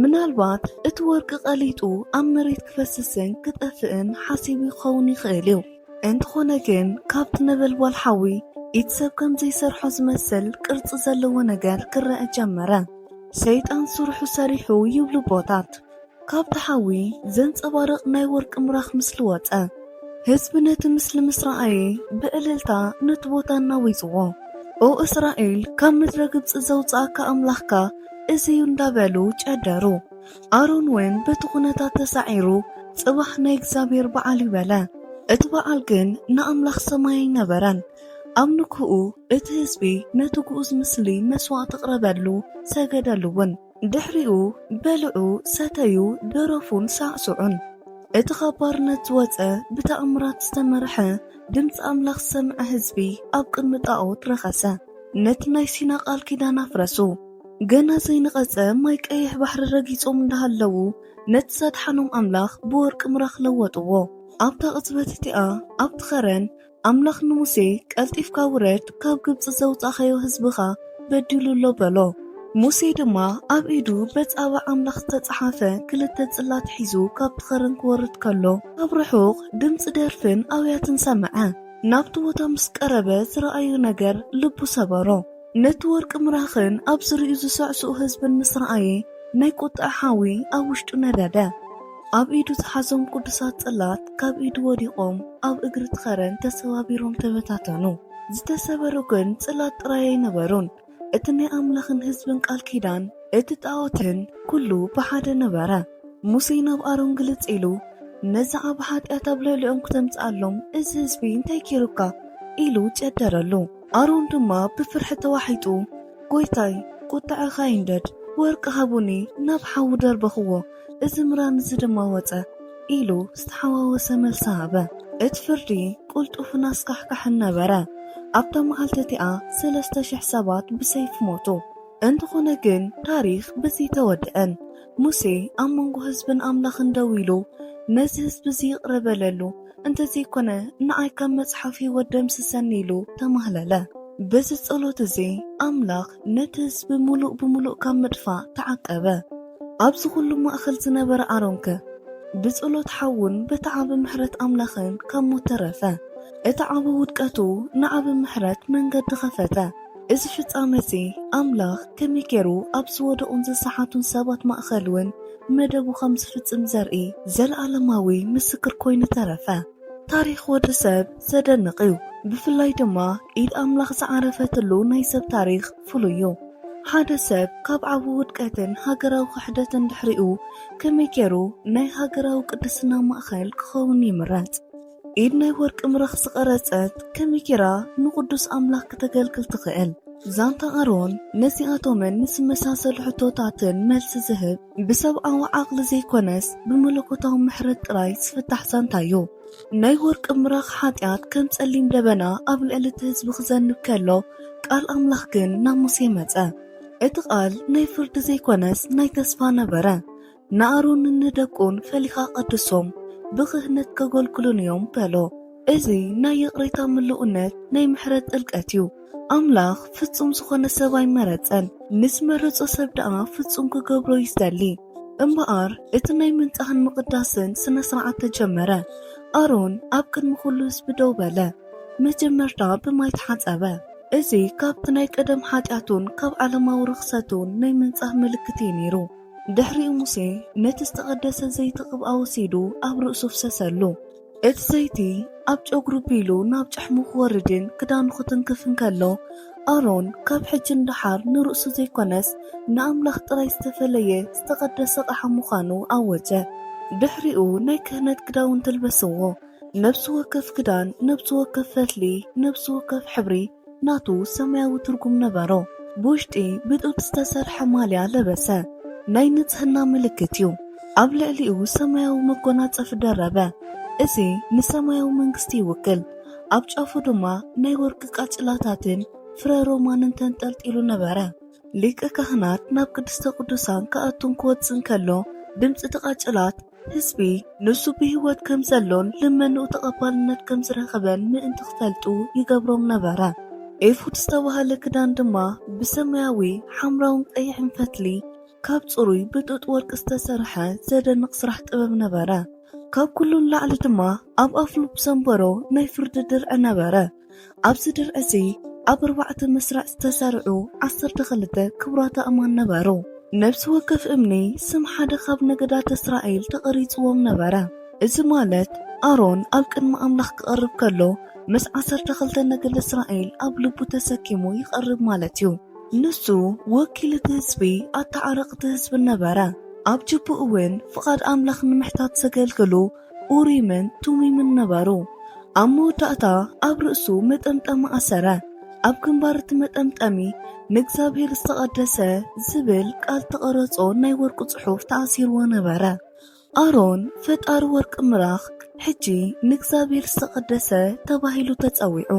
ምናልባት እቲ ወርቂ ቀሊጡ ኣብ መሬት ክፈስስን ክጠፍእን ሓሲቡ ክኸውን ይኽእል እዩ። እንተኾነ ግን፣ ካብቲ ነበልባል ሓዊ ኢድ ሰብ ከም ዘይሰርሖ ዝመስል ቅርጺ ዘለዎ ነገር ክረአ ጀመረ። ሰይጣን ስርሑ ሰሪሑ ይብሉ ኣቦታት። ካብቲ ሓዊ ዘንጸባርቕ ናይ ወርቂ ምራኽ ምስሊ ወጸ። ህዝቢ ነቲ ምስሊ ምስ ረኣየ ብዕልልታ ነቲ ቦታ ኣናዊጽዎ። ኦ እስራኤል፣ ካብ ምድረ ግብጺ ዘውጽኣካ ኣምላኽካ እዚ እዩ እንዳበሉ ጨደሩ። ኣሮን እውን በቲ ኩነታት ተሳዒሩ ጽባሕ ናይ እግዚኣብሔር በዓል እዩ በለ። እቲ በዓል ግን ንኣምላኽ ሰማይ ኣይነበረን። ኣብ ንግህኡ እቲ ህዝቢ ነቲ ግኡዝ ምስሊ መስዋዕቲ ኣቕረበሉ፣ ሰገደሉ እውን። ድሕሪኡ በልዑ፣ ሰተዩ፣ ደረፉን ሳዕስዑን። እቲ ካብ ባርነት ዝወጸ ብተኣምራት ዝተመርሐ ድምጺ ኣምላኽ ዝሰምዐ ህዝቢ ኣብ ቅድሚ ጣኦት ረኸሰ። ነቲ ናይ ሲና ቃል ኪዳን ኣፍረሱ። ገና ዘይነቐጸ ማይ ቀይሕ ባሕሪ ረጊጾም እንዳሃለዉ ነቲ ዘድሓኖም ኣምላኽ ብወርቂ ምራኽ ለወጥዎ። ኣብታ ቅጽበት እቲኣ ኣብቲ ኸረን ኣምላኽ ንሙሴ ቀልጢፍካ ውረድ፣ ካብ ግብጺ ዘውጻእኻዮ ህዝብኻ በዲሉ ኣሎ በሎ። ሙሴ ድማ ኣብ ኢዱ በጻባ ኣምላኽ ዝተጻሓፈ ክልተ ጽላት ሒዙ ካብቲ ኸረን ክወርድ ከሎ ካብ ርሑቕ ድምጺ ደርፍን ኣውያትን ሰምዐ። ናብቲ ቦታ ምስ ቀረበ ዝረኣዮ ነገር ልቡ ሰበሮ። ነቲ ወርቂ ምራኽን ኣብ ዝርኡ ዝስዕስዑ ህዝብን ምስ ረኣየ ናይ ቁጥዐ ሓዊ ኣብ ውሽጡ ነደደ። ኣብ ኢዱ ዝሓዞም ቅዱሳት ጽላት ካብ ኢዱ ወዲቖም ኣብ እግሪ እቲ ኸረን ተሰባቢሮም ተበታተኑ። ዝተሰበሩ ግን ጽላት ጥራይ ኣይነበሩን። እቲ ናይ ኣምላኽን ህዝብን ቃል ኪዳን፣ እቲ ጣኦትን ኩሉ ብሓደ ነበረ። ሙሴ ናብ ኣሮን ግልጽ ኢሉ፣ ነዚ ዓቢ ሓጢኣት ኣብ ልዕሊኦም ክተምጽኣሎም እዚ ህዝቢ እንታይ ጌሩካ? ኢሉ ጨደረሉ። ኣሮን ድማ ብፍርሒ ተዋሒጡ፣ ጎይታይ፣ ቁጥዐኻ ይንደድ፣ ወርቂ ሃቡኒ፣ ናብ ሓዊ ደርበኽዎ፣ እዚ ምራን እዚ ድማ ወጸ ኢሉ ዝተሓዋወሰ መልሲ ሃበ። እቲ ፍርዲ ቅልጡፍን ኣስካሕካሕን ነበረ። ኣብታ መዓልቲ እቲኣ ሰለስተ ሽሕ ሰባት ብሰይፊ ሞቱ። እንተኾነ ግን ታሪኽ በዚ ተወድአን። ሙሴ ኣብ መንጎ ህዝብን ኣምላኽን ደው ኢሉ፣ ነዚ ህዝቢ እዚ ይቕረ በለሉ፣ እንተዘይኮነ ንዓይ ካብ መጽሓፍ ህይወት ደምስሰኒ ኢሉ ተማህለለ። በዚ ጸሎት እዚ ኣምላኽ ነቲ ህዝቢ ምሉእ ብምሉእ ካብ ምጥፋእ ተዓቀበ። ኣብዚ ኩሉ ማእከል ዝነበረ ኣሮንከ ብጸሎት ሓውን በቲ ዓቢ ምሕረት ኣምላኽን ካብ ሞት ተረፈ። እቲ ዓቢ ውድቀቱ ንዓቢ ምሕረት መንገዲ ኸፈተ። እዚ ፍጻመ እዚ ኣምላኽ ከመይ ገይሩ ኣብ ዝወደቑን ዝሰሓቱን ሰባት ማእከል እውን መደቡ ከም ዝፍጽም ዘርኢ ዘለኣለማዊ ምስክር ኮይኑ ተረፈ። ታሪኽ ወዲ ሰብ ዘደንቕ እዩ። ብፍላይ ድማ ኢድ ኣምላኽ ዝዓረፈትሉ ናይ ሰብ ታሪኽ ፍሉይ እዩ። ሓደ ሰብ ካብ ዓቢ ውድቀትን ሃገራዊ ክሕደትን ድሕሪኡ ከመይ ገይሩ ናይ ሃገራዊ ቅድስና ማእከል ክኸውን ይምረጽ? ኢድ ናይ ወርቂ ምራኽ ዝቐረጸት ከመይ ገይራ ንቕዱስ ኣምላኽ ክተገልግል ትኽእል? ዛንታ ኣሮን ነዚኣቶምን ንዝመሳሰሉ ሕቶታትን መልሲ ዝህብ ብሰብኣዊ ዓቕሊ ዘይኮነስ ብመለኮታዊ ምሕረት ጥራይ ዝፍታሕ ዛንታ እዩ። ናይ ወርቂ ምራኽ ሓጢኣት ከም ጸሊም ደበና ኣብ ልዕሊ እቲ ህዝቢ ክዘንብ ከሎ፣ ቃል ኣምላኽ ግን ናብ ሙሴ መጸ። እቲ ቃል ናይ ፍርዲ ዘይኮነስ ናይ ተስፋ ነበረ። ንኣሮንን ንደቁን ፈሊኻ ቀድሶም፣ ብክህነት ከገልግሉን እዮም በሎ። እዚ ናይ ይቕሬታ ምሉእነት ናይ ምሕረት ጥልቀት እዩ። ኣምላኽ ፍጹም ዝኾነ ሰብ ኣይመረጸን፣ ንዝመረጾ ሰብ ደኣ ፍጹም ክገብሮ እዩ ዝደሊ። እምበኣር እቲ ናይ ምንጻህን ምቕዳስን ስነ ስርዓት ተጀመረ። ኣሮን ኣብ ቅድሚ ኩሉ ህዝቢ ደው በለ። መጀመርታ ብማይ ተሓጸበ። እዚ ካብቲ ናይ ቀደም ሓጢኣቱን ካብ ዓለማዊ ርኽሰቱን ናይ ምንጻህ ምልክት እዩ ነይሩ። ድሕሪኡ ሙሴ ነቲ ዝተቐደሰ ዘይቲ ቅብኣ ወሲዱ ኣብ ርእሱ ፍሰሰሉ። እቲ ዘይቲ ኣብ ጨጉሩ ቢሉ ናብ ጭሕሙ ክወርድን ክዳኑ ክትንክፍ እንከሎ፣ ኣሮን ካብ ሕጂ ንደሓር ንርእሱ ዘይኮነስ ንኣምላኽ ጥራይ ዝተፈለየ ዝተቐደሰ ኣቕሓ ምዃኑ ኣወጀ። ድሕሪኡ ናይ ክህነት ክዳውንቲ ኣልበስዎ። ነፍሲ ወከፍ ክዳን፣ ነፍሲ ወከፍ ፈትሊ፣ ነፍሲ ወከፍ ሕብሪ ናቱ ሰማያዊ ትርጉም ነበሮ። ብውሽጢ ብጡጥ ዝተሰርሐ ማልያ ለበሰ፣ ናይ ንጽህና ምልክት እዩ። ኣብ ልዕሊኡ ሰማያዊ መጎናጸፊ ደረበ፣ እዚ ንሰማያዊ መንግስቲ ይውክል። ኣብ ጫፉ ድማ ናይ ወርቂ ቃጭላታትን ፍረ ሮማንን ተንጠልጢሉ ነበረ። ሊቀ ካህናት ናብ ቅድስተ ቅዱሳን ክኣቱን ክወጽእን ከሎ፣ ድምጺ እቲ ቃጭላት ህዝቢ ንሱ ብህይወት ከም ዘሎን ልመንኡ ተቐባልነት ከም ዝረኸበን ምእንቲ ክፈልጡ ይገብሮም ነበረ። ኤፉድ ዝተባህለ ክዳን ድማ ብሰማያዊ፣ ሓምራውን ቀይሕን ፈትሊ ካብ ጽሩይ ብጡጥ ወርቂ ዝተሰርሐ ዘደንቕ ስራሕ ጥበብ ነበረ። ካብ ኩሉ ንላዕሊ ድማ ኣብ ኣፍ ልቡ ዘንበሮ ናይ ፍርዲ ድርዒ ነበረ። ኣብዚ ድርዒ እዚ ኣብ ኣርባዕተ መስርዕ ዝተሰርዑ ዓሰርተ ክልተ ክቡራት ኣእማን ነበሩ። ነፍሲ ወከፍ እምኒ ስም ሓደ ካብ ነገዳት እስራኤል ተቐሪጽዎም ነበረ። እዚ ማለት ኣሮን ኣብ ቅድሚ ኣምላኽ ክቐርብ ከሎ ምስ ዓሰርተ ክልተ ነገድ እስራኤል ኣብ ልቡ ተሰኪሙ ይቐርብ ማለት እዩ። ንሱ ወኪል እቲ ህዝቢ፣ ኣተዓረቕቲ ህዝቢ ነበረ። ኣብ ጅቡእ እውን ፍቓድ ኣምላኽ ንምሕታት ዘገልግሉ ኡሪምን ቱሚምን ነበሩ። ኣብ መወዳእታ ኣብ ርእሱ መጠምጠሚ ኣሰረ። ኣብ ግንባር እቲ መጠምጠሚ ንእግዚኣብሔር ዝተቐደሰ ዝብል ቃል ተቐረጾ ናይ ወርቂ ጽሑፍ ተኣሲርዎ ነበረ። ኣሮን ፈጣሪ ወርቂ ምራኽ ሕጂ ንእግዚኣብሔር ዝተቐደሰ ተባሂሉ ተጸዊዑ።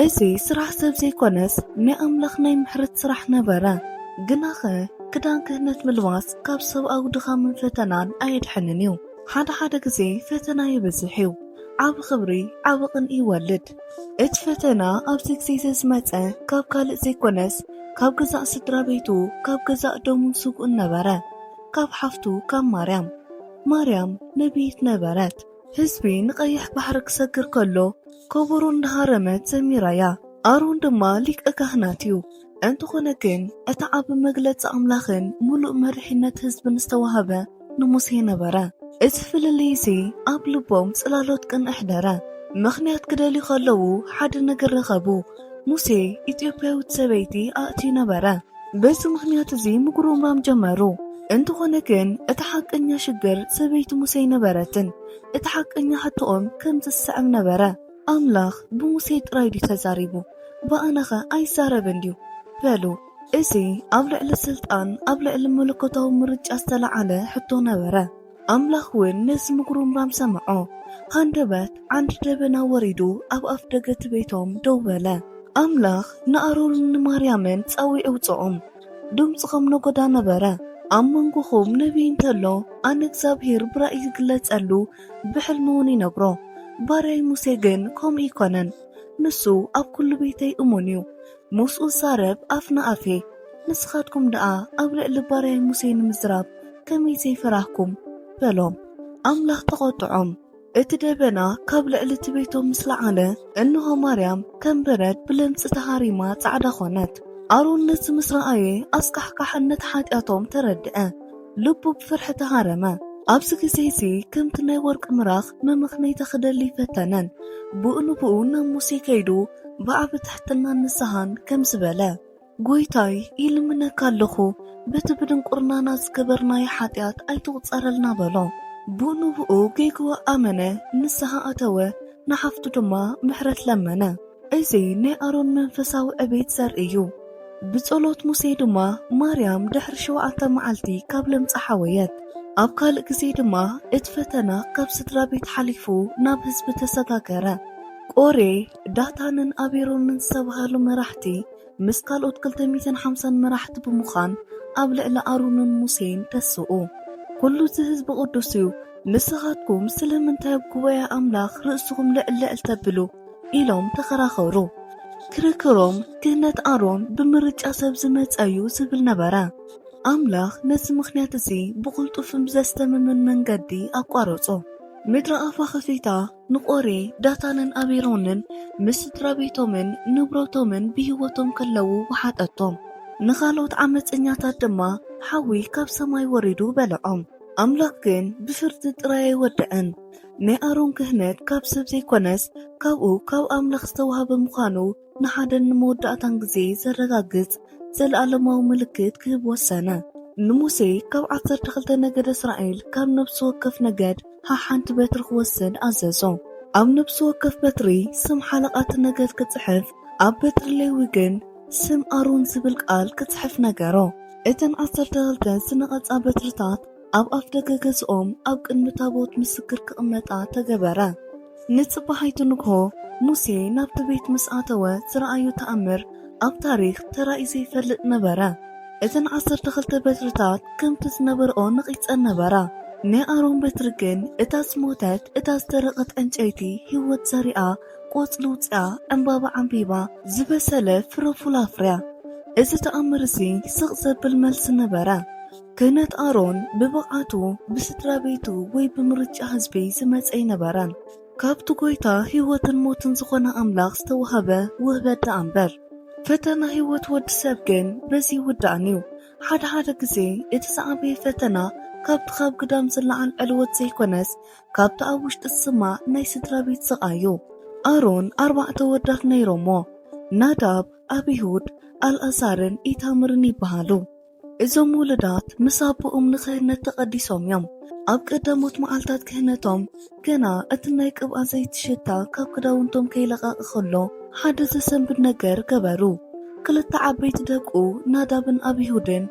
እዚ ስራሕ ሰብ ዘይኮነስ ናይ ኣምላኽ ናይ ምሕረት ስራሕ ነበረ። ግናኸ ክዳን ክህነት ምልባስ ካብ ሰብኣዊ ድኻምን ፈተናን ኣየድሕንን እዩ። ሓደ ሓደ ግዜ ፈተና ይበዝሕ እዩ። ዓቢ ክብሪ ዓቢ ቅንኢ ይወልድ። እቲ ፈተና ኣብዚ ግዜ እዚ ዝመጸ ካብ ካልእ ዘይኮነስ ካብ ገዛእ ስድራ ቤቱ፣ ካብ ገዛእ ደሙን ስግኡን ነበረ። ካብ ሓፍቱ ካብ ማርያም። ማርያም ነቢይት ነበረት። ህዝቢ ንቐይሕ ባሕሪ ክሰግር ከሎ ከበሮ እንዳሃረመት ዘሚራያ። ኣሮን ድማ ሊቀ ካህናት እዩ። እንተኾነ ግን እቲ ዓቢ መግለጺ ኣምላኽን ምሉእ መሪሕነት ህዝብን ዝተዋህበ ንሙሴ ነበረ። እዚ ፍልልይ እዚ ኣብ ልቦም ጽላሎት ቅንኢ ኣሕደረ። ምኽንያት ክደልዩ ከለዉ ሓደ ነገር ረኸቡ። ሙሴ ኢትዮጵያዊት ሰበይቲ ኣእትዩ ነበረ። በዚ ምኽንያት እዚ ምጉርምራም ጀመሩ። እንተኾነ ግን እቲ ሓቀኛ ሽግር ሰበይቲ ሙሴ ኣይነበረትን። እቲ ሓቀኛ ሕቶኦም ከምዚ ዝስዕብ ነበረ። ኣምላኽ ብሙሴ ጥራይ ድዩ ተዛሪቡ? ብኣናኸ ኣይዛረብን ድዩ? በሉ። እዚ ኣብ ልዕሊ ስልጣን፣ ኣብ ልዕሊ መለኮታዊ ምርጫ ዝተለዓለ ሕቶ ነበረ። ኣምላኽ እውን ነዚ ምጉርምራም ሰምዖ። ሃንደበት ዓንዲ ደበና ወሪዱ ኣብ ኣፍ ደገ እቲ ቤቶም ደው በለ። ኣምላኽ ንኣሮንን ንማርያምን ጸዊዑ ኣውጽኦም። ድምጺ ከም ነጎዳ ነበረ። ኣብ መንጎኹም ነቢይ እንተሎ፣ ኣነ እግዚኣብሄር ብራእይ ይግለጸሉ፣ ብሕልሚ እውን ይነግሮ። ባርያይ ሙሴ ግን ከምኡ ኣይኮነን። ንሱ ኣብ ኩሉ ቤተይ እሙን እዩ። ምስኡ ዝዛረብ ኣፍ ንኣፍ እየ። ንስኻትኩም ደኣ ኣብ ልዕሊ ባርያይ ሙሴ ንምዝራብ ከመይ ዘይፈራህኩም? በሎም። ኣምላኽ ተቖጥዖም። እቲ ደበና ካብ ልዕሊ እቲ ቤቶም ምስ ለዓለ፣ እንሆ ማርያም ከም በረድ ብለምጺ ተሃሪማ ጻዕዳ ኾነት። ኣሮን ነዚ ምስ ረኣየ ኣስካሕካሕነት ሓጢኣቶም ተረድአ። ልቡ ብፍርሒ ተሃረመ። ኣብዚ ግዜ እዚ ከምቲ ናይ ወርቂ ምራኽ መመኽነይታ ክደሊ ፈተነን። ብኡ ንብኡ ናብ ሙሴ ከይዱ ብዓቢ ትሕትናን ንስሃን ከምዚ በለ፣ ጎይታይ፣ ይልምነካ ኣለኹ፣ በቲ ብድንቁርናና ዝገበርናዮ ሓጢኣት ኣይትቑጸረልና በሎ። ብኡ ንብኡ ጌግኡ ኣመነ፣ ንስሃ ኣተወ፣ ንሓፍቱ ድማ ምሕረት ለመነ። እዚ ናይ ኣሮን መንፈሳዊ ዕቤት ዘርኢ እዩ። ብጸሎት ሙሴ ድማ ማርያም ድሕሪ ሸውዓተ መዓልቲ ካብ ለምጻ ሓወየት። ኣብ ካልእ ግዜ ድማ እቲ ፈተና ካብ ስድራ ቤት ሓሊፉ ናብ ህዝቢ ተሰጋገረ። ቆሬ፣ ዳታንን ኣቤሮንን ዝተባህሉ መራሕቲ ምስ ካልኦት ክልተ ሚእትን ሓምሳን መራሕቲ ብምዃን ኣብ ልዕሊ ኣሮንን ሙሴን ተስኡ። ኩሉ እዚ ህዝቢ ቅዱስ እዩ፣ ንስኻትኩም ስለምንታይ ኣብ ጉባኤ ኣምላኽ ርእስኹም ልዕል ልዕል ተብሉ? ኢሎም ተኸራኸሩ። ክርክሮም ክህነት ኣሮን ብምርጫ ሰብ ዝመጸ እዩ ዝብል ነበረ። ኣምላኽ ነዚ ምኽንያት እዚ ብቕልጡፍን ብዘስተምምን መንገዲ ኣቋረጾ። ምድሪ ኣፋ ከፊታ ንቆሬ፣ ዳታንን ኣቤሮንን ምስ ስድራ ቤቶምን ንብረቶምን ብህይወቶም ከለዉ ወሓጠቶም። ንኻልኦት ዓመጸኛታት ድማ ሓዊ ካብ ሰማይ ወሪዱ በልዖም። ኣምላኽ ግን ብፍርዲ ጥራይ ኣይወድእን። ናይ ኣሮን ክህነት ካብ ሰብ ዘይኮነስ ካብኡ፣ ካብ ኣምላኽ ዝተዋህበ ምዃኑ ንሓደን ንመወዳእታን ግዜ ዘረጋግጽ ዘለኣለማዊ ምልክት ክህብ ወሰነ። ንሙሴ ካብ ዓሰርተ ክልተ ነገድ እስራኤል፣ ካብ ነፍሲ ወከፍ ነገድ ሓሓንቲ በትሪ ክወስድ ኣዘዞ። ኣብ ነፍሲ ወከፍ በትሪ ስም ሓለቓ እቲ ነገድ ክጽሕፍ፣ ኣብ በትሪ ሌዊ ግን ስም ኣሮን ዝብል ቃል ክጽሕፍ ነገሮ። እተን ዓሰርተ ክልተ ዝነቐጻ በትርታት ኣብ ኣፍደገ ገዝኦም ኣብ ቅድሚ ታቦት ምስክር ክቕመጣ ተገበረ። ንጽባሒቱ ንግሆ ሙሴ ናብቲ ቤት ምስ ኣተወ ዝረኣዮ ተኣምር ኣብ ታሪኽ ተራእዩ ዘይፈልጥ ነበረ። እተን ዓሰርተ ክልተ በትርታት ከምቲ ዝነበርኦ ነቒጸን ነበራ። ናይ ኣሮን በትሪ ግን እታ ዝሞተት፣ እታ ዝደረቐት ዕንጨይቲ ህይወት ዘሪኣ፣ ቆጽሊ ውጽኣ፣ ዕምባባ ዓምቢባ፣ ዝበሰለ ፍረ ፉል ኣፍርያ። እዚ ተኣምር እዚ ስቕ ዘብል መልሲ ነበረ። ክህነት ኣሮን ብብቕዓቱ፣ ብስድራ ቤቱ ወይ ብምርጫ ህዝቢ ዝመጸ ኣይነበረን። ካብቲ ጎይታ ህይወትን ሞትን ዝኾነ ኣምላኽ ዝተዋህበ ውህበት ደኣ እምበር። ፈተና ህይወት ወዲ ሰብ ግን በዚ ይውዳእን እዩ። ሓደ ሓደ ግዜ እቲ ዝዓበየ ፈተና ካብቲ ካብ ግዳም ዝለዓል ዕልወት ዘይኮነስ፣ ካብቲ ኣብ ውሽጢ ዝስማዕ ናይ ስድራ ቤት ስቓይ እዩ። ኣሮን ኣርባዕተ ወዳት ነይሮሞ። ናዳብ፣ ኣቢሁድ፣ ኣልኣዛርን ኢታምርን ይበሃሉ። እዞም ውሉዳት ምስ ኣቦኦም ንክህነት ተቐዲሶም እዮም። ኣብ ቀዳሞት መዓልታት ክህነቶም ገና እቲ ናይ ቅብኣ ዘይቲ ሽታ ካብ ክዳውንቶም ከይለቐቐ ከሎ፣ ሓደ ዘሰንብድ ነገር ገበሩ። ክልተ ዓበይቲ ደቁ ናዳብን ኣቢሁድን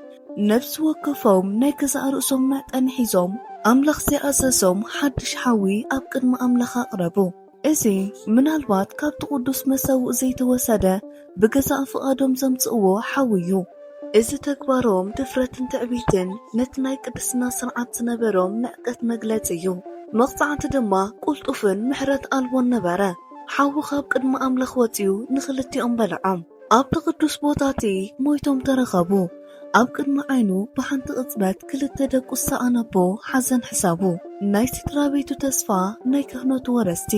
ነፍሲ ወከፎም ናይ ገዛእ ርእሶም መዕጠኒ ሒዞም፣ ኣምላኽ ዘይኣዘዞም ሓድሽ ሓዊ ኣብ ቅድሚ ኣምላኽ ኣቕረቡ። እዚ ምናልባት ካብቲ ቅዱስ መሰውእ ዘይተወሰደ ብገዛእ ፍቓዶም ዘምጽእዎ ሓዊ እዩ። እዚ ተግባሮም ድፍረትን ትዕቢትን ነቲ ናይ ቅድስና ስርዓት ዝነበሮም ንዕቀት መግለጺ እዩ። መቕጻዕቲ ድማ ቅልጡፍን ምሕረት ኣልቦን ነበረ። ሓዊ ካብ ቅድሚ ኣምላኽ ወጺኡ ንኽልቲኦም በልዖም። ኣብቲ ቅዱስ ቦታ እቲ ሞይቶም ተረኸቡ። ኣብ ቅድሚ ዓይኑ ብሓንቲ ቅጽበት ክልተ ደቁ ዝሰኣነ ኣቦ ሓዘን ሕሳቡ። ናይ ስድራ ቤቱ ተስፋ፣ ናይ ክህነቱ ወረስቲ።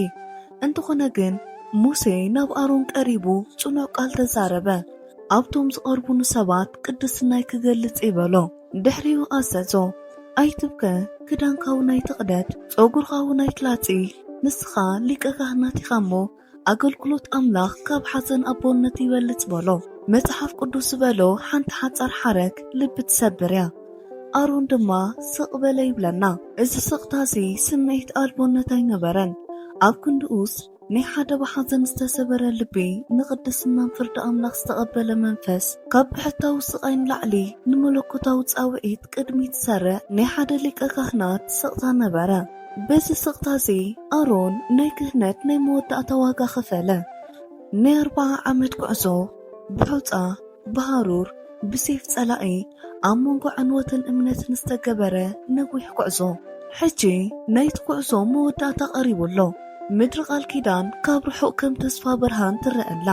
እንተኾነ ግን ሙሴ ናብ ኣሮን ቀሪቡ ጽኑዕ ቃል ተዛረበ። ኣብቶም ዝቐርቡኒ ሰባት ቅድስናይ ክገልጽ እየ በሎ። ድሕሪኡ ኣዘዞ፣ ኣይትብከ፣ ክዳንካ እውን ኣይትቕደድ፣ ጸጉርኻ እውን ኣይትላጺ፣ ንስኻ ሊቀ ካህናት ኢኻ እሞ ኣገልግሎት ኣምላኽ ካብ ሓዘን ኣቦነት ይበልጽ በሎ። መጽሓፍ ቅዱስ ዝበሎ ሓንቲ ሓጻር ሓረግ ልቢ ትሰብር እያ። ኣሮን ድማ ስቕ በለ ይብለና። እዚ ስቕታ እዚ ስምዒት ኣልቦነት ኣይነበረን። ኣብ ክንድኡስ ናይ ሓደ ብሓዘን ዝተሰበረ ልቢ ንቕድስናን ፍርዲ ኣምላኽ ዝተቐበለ መንፈስ ካብ ብሕታዊ ስቓይ ንላዕሊ ንመለኮታዊ ጻውዒት ቅድሚት ዝሰርዕ ናይ ሓደ ሊቀ ካህናት ስቕታ ነበረ። በዚ ስቕታ እዚ ኣሮን ናይ ክህነት ናይ መወዳእታ ዋጋ ከፈለ። ናይ ኣርብዓ ዓመት ጉዕዞ ብሑጻ፣ ብሃሩር፣ ብሴፍ ጸላኢ፣ ኣብ መንጎ ዕንወትን እምነትን ዝተገበረ ነዊሕ ጉዕዞ። ሕጂ ናይቲ ጉዕዞ መወዳእታ ቀሪቡ ኣሎ። ምድሪ ቃል ኪዳን ካብ ርሑቕ ከም ተስፋ ብርሃን ትረአ ኣላ።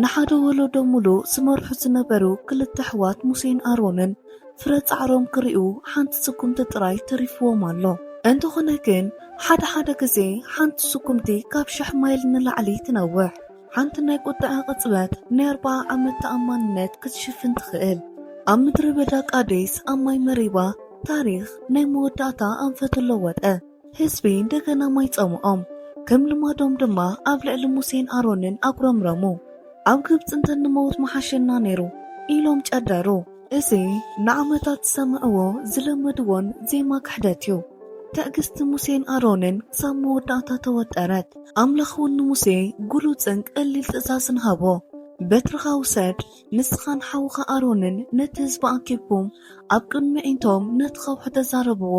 ንሓደ ወለዶ ሙሉእ ዝመርሑ ዝነበሩ ክልተ ኣሕዋት ሙሴን ኣሮንን ፍረ ጻዕሮም ክሪኡ ሓንቲ ስጉምቲ ጥራይ ተሪፍዎም ኣሎ። እንተኾነ ግን ሓደ ሓደ ግዜ ሓንቲ ስጉምቲ ካብ ሽሕ ማይል ንላዕሊ ትነውሕ። ሓንቲ ናይ ቁጥዐ ቅጽበት ናይ ኣርብዓ ዓመት ተኣማንነት ክትሽፍን ትኽእል። ኣብ ምድሪ በዳ ቃዴስ ኣብ ማይ መሪባ ታሪኽ ናይ መወዳእታ ኣንፈት ለወጠ። ህዝቢ እንደገና ማይ ጸምኦም። ከም ልማዶም ድማ ኣብ ልዕሊ ሙሴን ኣሮንን ኣጉረምረሙ። ኣብ ግብጺ እንተ ንመውት ምሓሸና ነይሩ ኢሎም ጨደሩ። እዚ ንዓመታት ዝሰምዕዎ ዝለመድዎን ዜማ ክሕደት እዩ። ትዕግስቲ ሙሴን ኣሮንን ክሳብ መወዳእታ ተወጠረት። ኣምላኽ እውን ንሙሴ ግሉጽን ቀሊል ትእዛዝን ሃቦ። በትርኻ ውሰድ፣ ንስኻን ሓውኻ ኣሮንን ነቲ ህዝቢ ኣኪብኩም ኣብ ቅድሚ ኣዒንቶም ነቲ ከውሒ ተዛረብዎ፣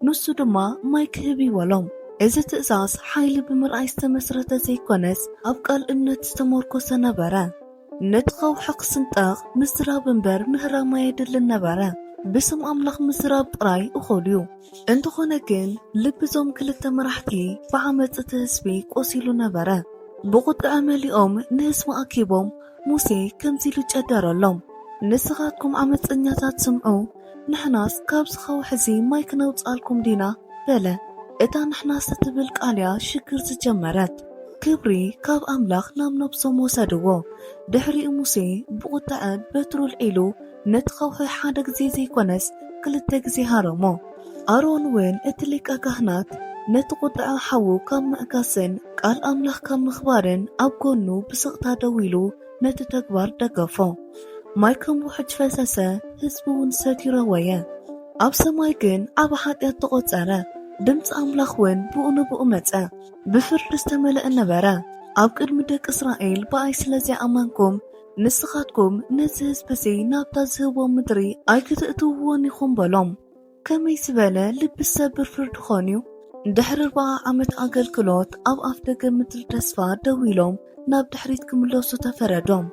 ንሱ ድማ ማይ ክህብ እዩ በሎም። እዚ ትእዛዝ ሓይሊ ብምርኣይ ዝተመስረተ ዘይኮነስ ኣብ ቃል እምነት ዝተመርኮሰ ነበረ። ነቲ ከውሒ ክስንጠቕ ምዝራብ እምበር ምህራም ኣየድልን ነበረ። ብስም ኣምላኽ ምዝራብ ጥራይ እኹል እዩ። እንተኾነ ግን ልቢ እዞም ክልተ መራሕቲ ብዓመጽ እቲ ህዝቢ ቆሲሉ ነበረ። ብቑጥዐ መሊኦም ንህዝቢ ኣኪቦም ሙሴ ከምዚ ኢሉ ጨደረሎም፣ ንስኻትኩም ዓመጸኛታት ስምዑ፣ ንሕናስ ካብዚ ከውሒ እዚ ማይ ክነውጽኣልኩም ዲና በለ። እታ ንሕናስ እትብል ቃል እያ ሽግር ዝጀመረት። ክብሪ ካብ ኣምላኽ ናብ ነብሶም ወሰድዎ። ድሕሪኡ ሙሴ ብቑጥዐ በትሩ ኣልዒሉ ነቲ ከውሒ ሓደ ግዜ ዘይኮነስ ክልተ ግዜ ሃረሞ። ኣሮን እውን እቲ ሊቀ ካህናት ነቲ ቁጥዐ ሓዉ ካብ ምዕጋስን ቃል ኣምላኽ ካብ ምኽባርን ኣብ ጎኑ ብስቕታ ደው ኢሉ ነቲ ተግባር ደገፎ። ማይ ከም ውሕጅ ፈሰሰ፣ ህዝቢ እውን ሰጊሩ ኣወየ። ኣብ ሰማይ ግን ዓቢ ሓጢኣት ተቖጸረ፣ ድምጺ ኣምላኽ እውን ብኡ ንብኡ መጸ። ብፍርዲ ዝተመልአ ነበረ። ኣብ ቅድሚ ደቂ እስራኤል ብኣይ ስለ ዘይኣመንኩም፣ ንስኻትኩም ነዚ ህዝቢ እዚ ናብታ ዝህቦ ምድሪ ኣይክትእትውዎን ኢኹም በሎም። ከመይ ዝበለ ልቢ ዝሰብር ፍርዲ ኾን እዩ! ድሕሪ ኣርብዓ ዓመት ኣገልግሎት ኣብ ኣፍደገ ምድሪ ተስፋ ደው ኢሎም ናብ ድሕሪት ክምለሱ ተፈረዶም።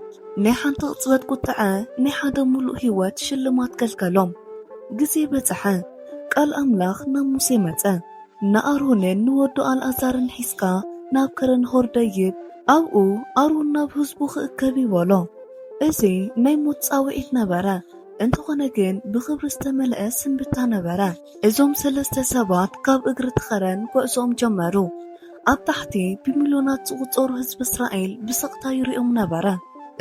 ናይ ሓንቲ ቅጽበት ቁጥዐ ናይ ሓደ ምሉእ ህይወት ሽልማት ከልከሎም። ግዜ በጽሐ። ቃል ኣምላኽ ናብ ሙሴ መጸ። ንኣሮንን ንወዱ ኣልኣዛርን ሒዝካ ናብ ከረን ሆር ደይብ። ኣብኡ ኣሮን ናብ ህዝቡ ክእከብ እዩ በሎ። እዚ ናይ ሞት ጻውዒት ነበረ። እንተኾነ ግን ብኽብሪ ዝተመልአ ስንብታ ነበረ። እዞም ሰለስተ ሰባት ካብ እግሪ እቲ ኸረን ጉዕዞኦም ጀመሩ። ኣብ ታሕቲ ብሚልዮናት ዝቑጸሩ ህዝቢ እስራኤል ብስቕታ ይሪኦም ነበረ።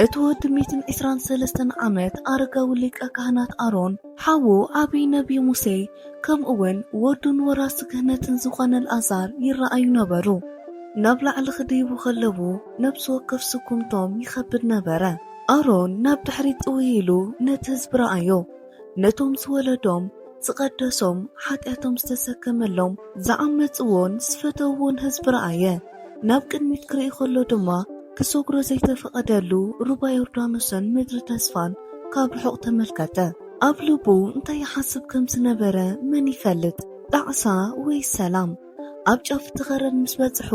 እቲ ወዲ ሚእትን ዕስራን ሰለስተን ዓመት ኣረጋዊ ሊቀ ካህናት ኣሮን፣ ሓዉ ዓብዪ ነቢይ ሙሴ፣ ከምኡውን ወዱን ወራሲ ክህነትን ዝኾነ ኣልኣዛር ይረኣዩ ነበሩ። ናብ ላዕሊ ክድይቡ ከለዉ፣ ነፍሲ ወከፍ ስጉምቶም ይኸብድ ነበረ። ኣሮን ናብ ድሕሪት ጥውይ ኢሉ ነቲ ህዝቢ ረኣዮ። ነቶም ዝወለዶም፣ ዝቐደሶም፣ ሓጢኣቶም ዝተሰከመሎም፣ ዝዓመጽዎን ዝፈተውዎን ህዝቢ ረኣየ። ናብ ቅድሚት ክርኢ ከሎ ድማ፣ ክሰግሮ ዘይተፈቐደሉ ሩባ ዮርዳኖስን ምድሪ ተስፋን ካብ ርሑቕ ተመልከተ። ኣብ ልቡ እንታይ ይሓስብ ከም ዝነበረ መን ይፈልጥ? ጣዕሳ ወይ ሰላም? ኣብ ጫፍ እቲ ኸረን ምስ በጽሑ፣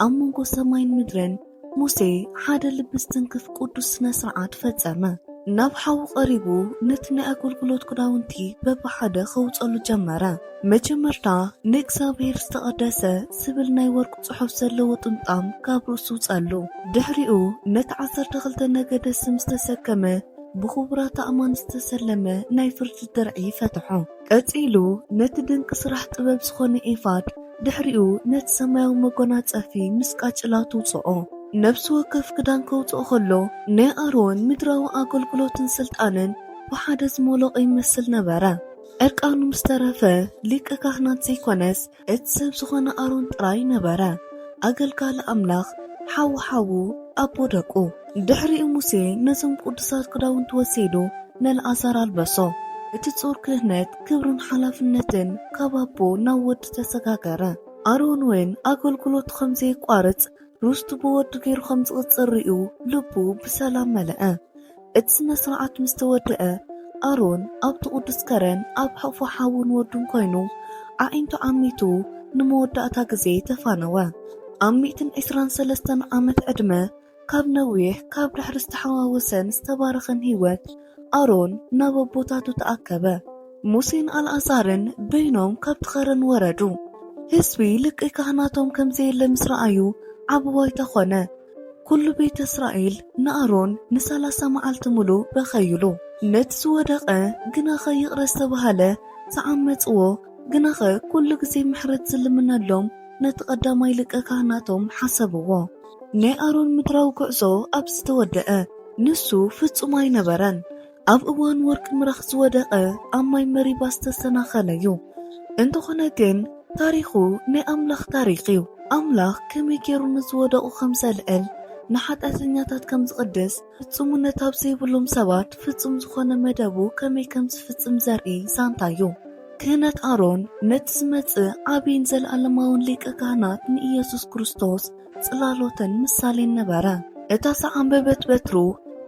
ኣብ መንጎ ሰማይን ምድርን ሙሴ ሓደ ልቢ ዝትንክፍ ቅዱስ ስነ ስርዓት ፈጸመ። ናብ ሓዉ ቀሪቡ ነቲ ናይ ኣገልግሎት ክዳውንቲ በብሓደ ከውጸሉ ጀመረ። መጀመርታ ንእግዚኣብሔር ዝተቐደሰ ዝብል ናይ ወርቂ ጽሑፍ ዘለዎ ጥምጣም ካብ ርእሱ ውጸሉ። ድሕሪኡ ነቲ ዓሰርተ ክልተ ነገደ ስም ዝተሰከመ ብኽቡራት ኣእማን ዝተሰለመ ናይ ፍርዲ ድርዒ ፈትሖ። ቀጺሉ ነቲ ድንቂ ስራሕ ጥበብ ዝኾነ ኤፋድ፣ ድሕሪኡ ነቲ ሰማያዊ መጎናጸፊ ምስ ቃጭላቱ ውጽኦ። ነፍሲ ወከፍ ክዳን ከውጽኦ ከሎ፣ ናይ ኣሮን ምድራዊ ኣገልግሎትን ስልጣንን ብሓደ ዝመለቖ ይመስል ነበረ። ዕርቃኑ ምስ ተረፈ፣ ሊቀ ካህናት ዘይኮነስ፣ እቲ ሰብ ዝኾነ ኣሮን ጥራይ ነበረ። ኣገልጋሊ ኣምላኽ፣ ሓዉ ሓዉ፣ ኣቦ ደቁ። ድሕሪኡ ሙሴ ነዞም ቅዱሳት ክዳውንቲ ወሲዱ፣ ነልኣዛር ኣልበሶ። እቲ ጾር ክህነት ክብርን ሓላፍነትን ካብ ኣቦ ናብ ወዲ ተሰጋገረ። ኣሮን እውን ኣገልግሎቱ ከም ዘየቋርጽ ርስቱ ብወዱ ገይሩ ከም ዝቕጽል ርእዩ ልቡ ብሰላም መለአ። እቲ ስነ ስርዓት ምስ ተወደአ ኣሮን ኣብቲ ቅዱስ ከረን ኣብ ሕቕፎ ሓውን ወዱን ኮይኑ ኣዒንቱ ዓሚቱ ንመወዳእታ ግዜ ተፋነወ። ኣብ ሚእትን ዕስራን ሰለስተን ዓመት ዕድመ ካብ ነዊሕ፣ ካብ ድሕሪ ዝተሓዋወሰን ዝተባረኸን ህይወት ኣሮን ናብ ኣቦታቱ ተኣከበ። ሙሴን ኣልኣዛርን በይኖም ካብቲ ኸረን ወረዱ። ህዝቢ ልቂ ካህናቶም ከም ዘየለ ምስ ረኣዩ ዓቢ ዋይታ ኾነ። ኩሉ ቤተ እስራኤል ንኣሮን ንሰላሳ መዓልቲ ምሉእ በኸዩሉ። ነቲ ዝወደቐ ግናኸ ይቕረ ዝተባህለ ዝዓመጽዎ ግናኸ ኩሉ ግዜ ምሕረት ዝልምነሎም ነቲ ቀዳማይ ልቀ ካህናቶም ሓሰብዎ። ናይ ኣሮን ምድራዊ ጉዕዞ ኣብዚ ተወደአ። ንሱ ፍጹም ኣይነበረን። ኣብ እዋን ወርቂ ምራኽ ዝወደቐ ኣብ ማይ መሪባ ዝተሰናኸለ እዩ። እንተኾነ ግን ታሪኹ ናይ ኣምላኽ ታሪኽ እዩ። ኣምላኽ ከመይ ገይሩ ንዝወደቑ ከም ዘልዕል ንሓጢኣተኛታት ከም ዝቕድስ ፍጹምነት ኣብ ዘይብሎም ሰባት ፍጹም ዝኾነ መደቡ ከመይ ከም ዝፍጽም ዘርኢ ዛንታ እዩ። ክህነት ኣሮን ነቲ ዝመጽእ ዓብይን ዘለኣለማውን ሊቀ ካህናት ንኢየሱስ ክርስቶስ ጽላሎትን ምሳሌን ነበረ። እታ ዝዓምበበት በትሩ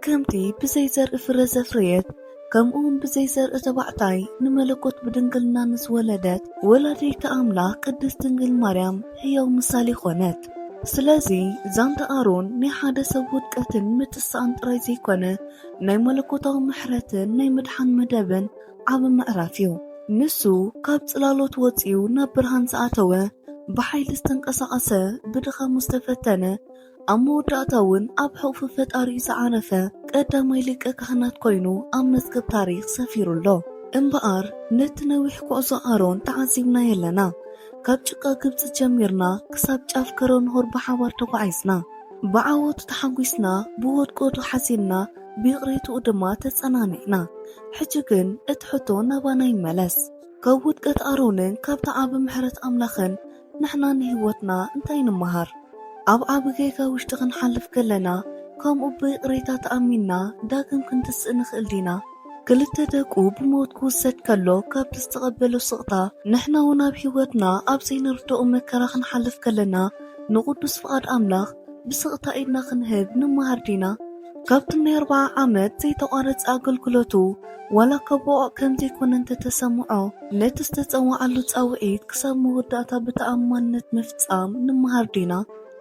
ከምቲ ብዘይ ዘርኢ ፍረ ዘፍረየት ከምኡውን ብዘይ ዘርኢ ተባዕታይ ንመለኮት ብድንግልና ንዝወለደት ወላዲተ ኣምላኽ ቅድስት ድንግል ማርያም ህያው ምሳሌ ኾነት። ስለዚ ዛንታ ኣሮን ናይ ሓደ ሰብ ውድቀትን ምትሳእን ጥራይ ዘይኮነ ናይ መለኮታዊ ምሕረትን ናይ ምድሓን መደብን ዓቢ ምዕራፍ እዩ። ንሱ ካብ ጽላሎት ወጺኡ ናብ ብርሃን ዝኣተወ፣ ብሓይሊ ዝተንቀሳቐሰ፣ ብድኻሙ ዝተፈተነ፣ ኣብ መወዳእታ እውን ኣብ ሕቑፊ ፈጣሪኡ ዝዓረፈ ቀዳማይ ሊቀ ካህናት ኮይኑ ኣብ መዝገብ ታሪኽ ሰፊሩ ኣሎ። እምበኣር ነቲ ነዊሕ ጉዕዞ ኣሮን ተዓዚብናዮ ኣለና። ካብ ጭቃ ግብጺ ጀሚርና ክሳብ ጫፍ ከረን ሆር ብሓባር ተጓዒዝና። ብዓወቱ ተሓጒስና፣ ብወድቀቱ ሓዚንና፣ ብይቕሬትኡ ድማ ተጸናኒዕና። ሕጂ ግን እቲ ሕቶ ናባና ይመለስ። ካብ ውድቀት ኣሮንን ካብቲ ዓቢ ምሕረት ኣምላኽን ንሕና ንህይወትና እንታይ ንምሃር? ኣብ ዓቢ ጌጋ ውሽጢ ክንሓልፍ ከለና፣ ከምኡ ብይቕሬታ ተኣሚንና ዳግም ክንትስእ ንኽእል ዲና? ክልተ ደቁ ብሞት ክውሰድ ከሎ ካብቲ ዝተቐበሎ ስቕታ፣ ንሕና እውን ኣብ ህይወትና ኣብ ዘይንርድኦ መከራ ክንሓልፍ ከለና፣ ንቕዱስ ፍቓድ ኣምላኽ ብስቕታ ኢድና ክንህብ ንምሃር ዲና? ካብቲ ናይ ኣርብዓ ዓመት ዘይተቋረጸ ኣገልግሎቱ፣ ዋላ እኳ ብቑዕ ከም ዘይኮነ እንተተሰምዖ፣ ነቲ ዝተጸውዓሉ ጻውዒት ክሳብ መወዳእታ ብተኣማንነት ምፍጻም ንምሃር ዲና?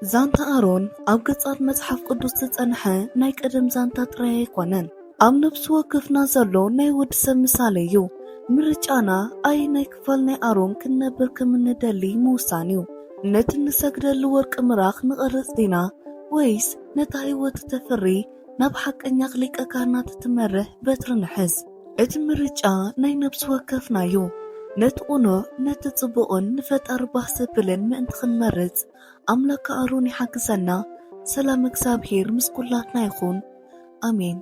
ዛንታ ኣሮን ኣብ ገጻት መጽሓፍ ቅዱስ ዝጸንሐ ናይ ቀደም ዛንታ ጥራይ ኣይኮነን። ኣብ ነፍሲ ወከፍና ዘሎ ናይ ወዲ ሰብ ምሳሌ እዩ። ምርጫና ኣየናይ ክፋል ናይ ኣሮን ክንነብር ከም እንደሊ ምውሳን እዩ። ነቲ እንሰግደሉ ወርቂ ምራኽ ንቐርጽ ዲና ወይስ ነታ ህይወት እተፍሪ ናብ ሓቀኛ ሊቀ ካህናት እትመርሕ በትሪ ንሕዝ? እቲ ምርጫ ናይ ነፍሲ ወከፍና እዩ። ነቲ ቅኑዕ፣ ነቲ ጽቡቕን ንፈጣሪ ባህ ዘብልን ምእንቲ ክንመርጽ ኣምላክ ኣሮን ይሓግዘና። ሰላም እግዚኣብሔር ምስ ኩላትና ይኹን። ኣሜን።